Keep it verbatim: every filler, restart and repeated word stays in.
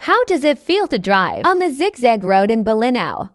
How does it feel to drive on the zigzag road in Bolinao?